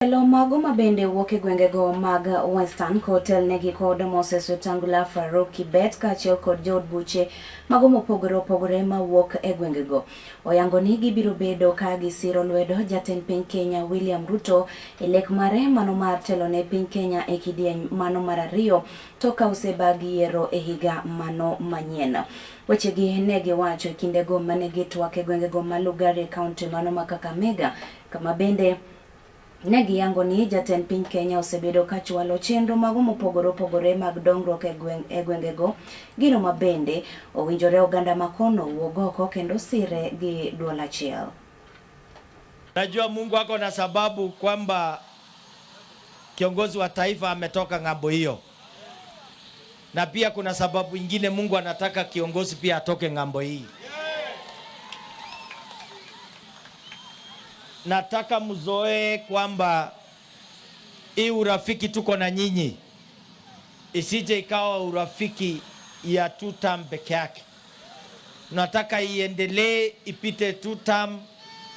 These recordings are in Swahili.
Jotelo mago mabende wuok e gwengego mag Western kotelnegi kod Moses Wetangula, Farouk Kibet kaachiel kod jood buche mago mopogore opogore mawuok e gwengego. Oyango ni gibiro bedo ka gisiro lwedo jatend piny Kenya William Ruto e lek mare mano mar telo ne piny Kenya e kidieny mano mar ariyo tok ka osebag yiero e higa mano manyien. Wechegi ne giwacho e kindego mane gitwak e gwengego ma Lugari e kaunti mano ma Kakamega kama bende ne giyango ni jatend piny Kenya osebedo ka chwalo chenro mago mopogore opogore mag dongruok e gweng e gwengego, gino ma bende owinjore oganda makono wuog oko kendo sire gi duol achiel. Najua Mungu ako na sababu kwamba kiongozi wa taifa ametoka ng'ambo hiyo, na pia kuna sababu ingine Mungu anataka kiongozi pia atoke ng'ambo hii. Nataka mzoee kwamba hii urafiki tuko na nyinyi isije ikawa urafiki ya two term peke yake. Nataka iendelee ipite two term,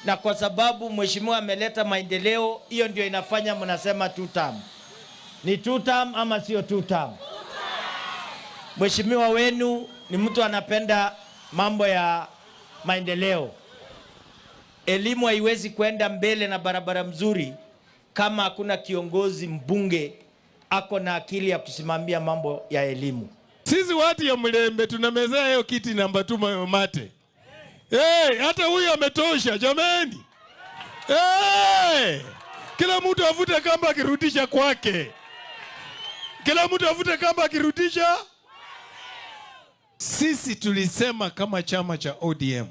na kwa sababu mheshimiwa ameleta maendeleo, hiyo ndio inafanya mnasema two term. Ni two term ama sio two term? Mheshimiwa wenu ni mtu anapenda mambo ya maendeleo. Elimu haiwezi kwenda mbele na barabara mzuri kama hakuna kiongozi mbunge ako na akili ya kusimamia mambo ya elimu. Sisi watu ya Mlembe tunamezea hiyo kiti namba 2 mate. Hey, hata huyu ametosha jameni. Hey, kila mtu avute kamba akirudisha kwake. Kila mtu avute kamba akirudisha. Sisi tulisema kama chama cha ODM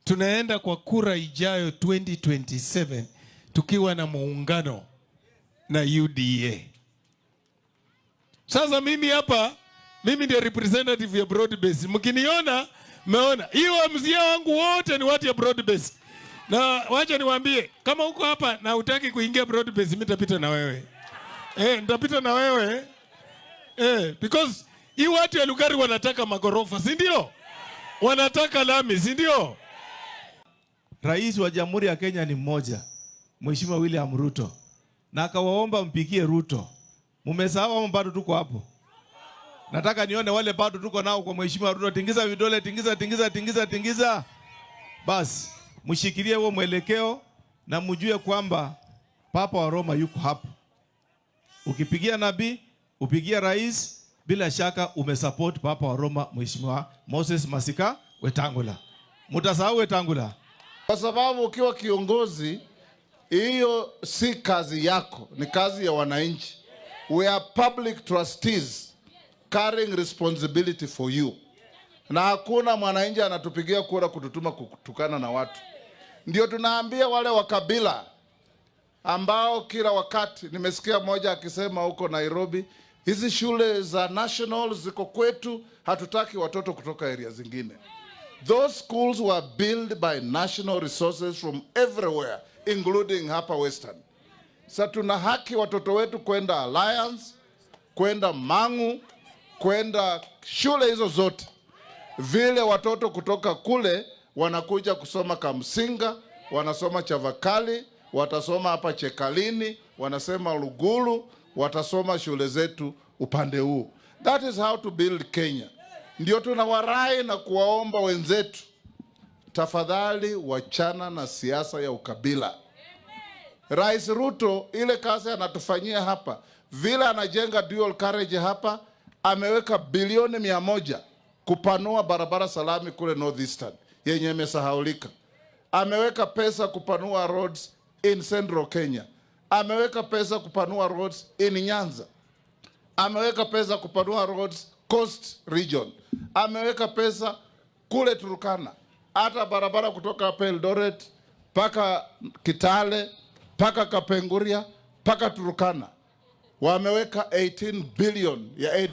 tunaenda kwa kura ijayo 2027 tukiwa na muungano na UDA. Sasa mimi hapa, mimi ndio representative ya broad base. Mkiniona, mmeona. Hiyo mzee wangu wote ni watu ya broad base. Na wacha niwaambie, kama uko hapa na hutaki kuingia broad base, mimi nitapita na wewe. Nitapita na wewe. Because hii watu ya Lugari wanataka magorofa, si ndio? Wanataka lami, si ndio? Rais wa Jamhuri ya Kenya ni mmoja, Mheshimiwa William Ruto, na akawaomba mpigie Ruto. Mumesahau ama bado tuko hapo? Nataka nione wale bado tuko nao kwa Mheshimiwa Ruto. Tingiza vidole, tingiza, tingiza, tingiza, tingiza. Basi mshikilie huo mwelekeo na mjue kwamba Papa wa Roma yuko hapo. Ukipigia nabii, upigia rais, bila shaka umesupport Papa wa Roma Mheshimiwa Moses Masika Wetangula. Mutasahau Wetangula? Kwa sababu ukiwa kiongozi, hiyo si kazi yako, ni kazi ya wananchi. We are public trustees carrying responsibility for you. Na hakuna mwananchi anatupigia kura kututuma kutukana na watu. Ndio tunaambia wale wa kabila ambao kila wakati nimesikia mmoja akisema huko Nairobi, hizi shule za national ziko kwetu, hatutaki watoto kutoka area zingine. Those schools were built by national resources from everywhere, including hapa Western. Sa tuna haki watoto wetu kwenda Alliance, kwenda Mangu, kwenda shule hizo zote. Vile watoto kutoka kule wanakuja kusoma Kamsinga, wanasoma Chavakali, watasoma hapa Chekalini, wanasema Lugulu, watasoma shule zetu upande huu. That is how to build Kenya. Ndio tunawarai na kuwaomba wenzetu, tafadhali wachana na siasa ya ukabila. Rais Ruto ile kazi anatufanyia hapa, vile anajenga dual carriage hapa, ameweka bilioni 100 kupanua barabara salami kule Northeastern yenye imesahaulika. Ameweka pesa kupanua roads in Central Kenya. Ameweka pesa kupanua roads in Nyanza. Ameweka pesa kupanua roads Coast Region. Ameweka pesa kule Turkana, hata barabara kutoka hapa Eldoret mpaka Kitale mpaka Kapenguria mpaka Turkana wameweka 18 billion ya aid.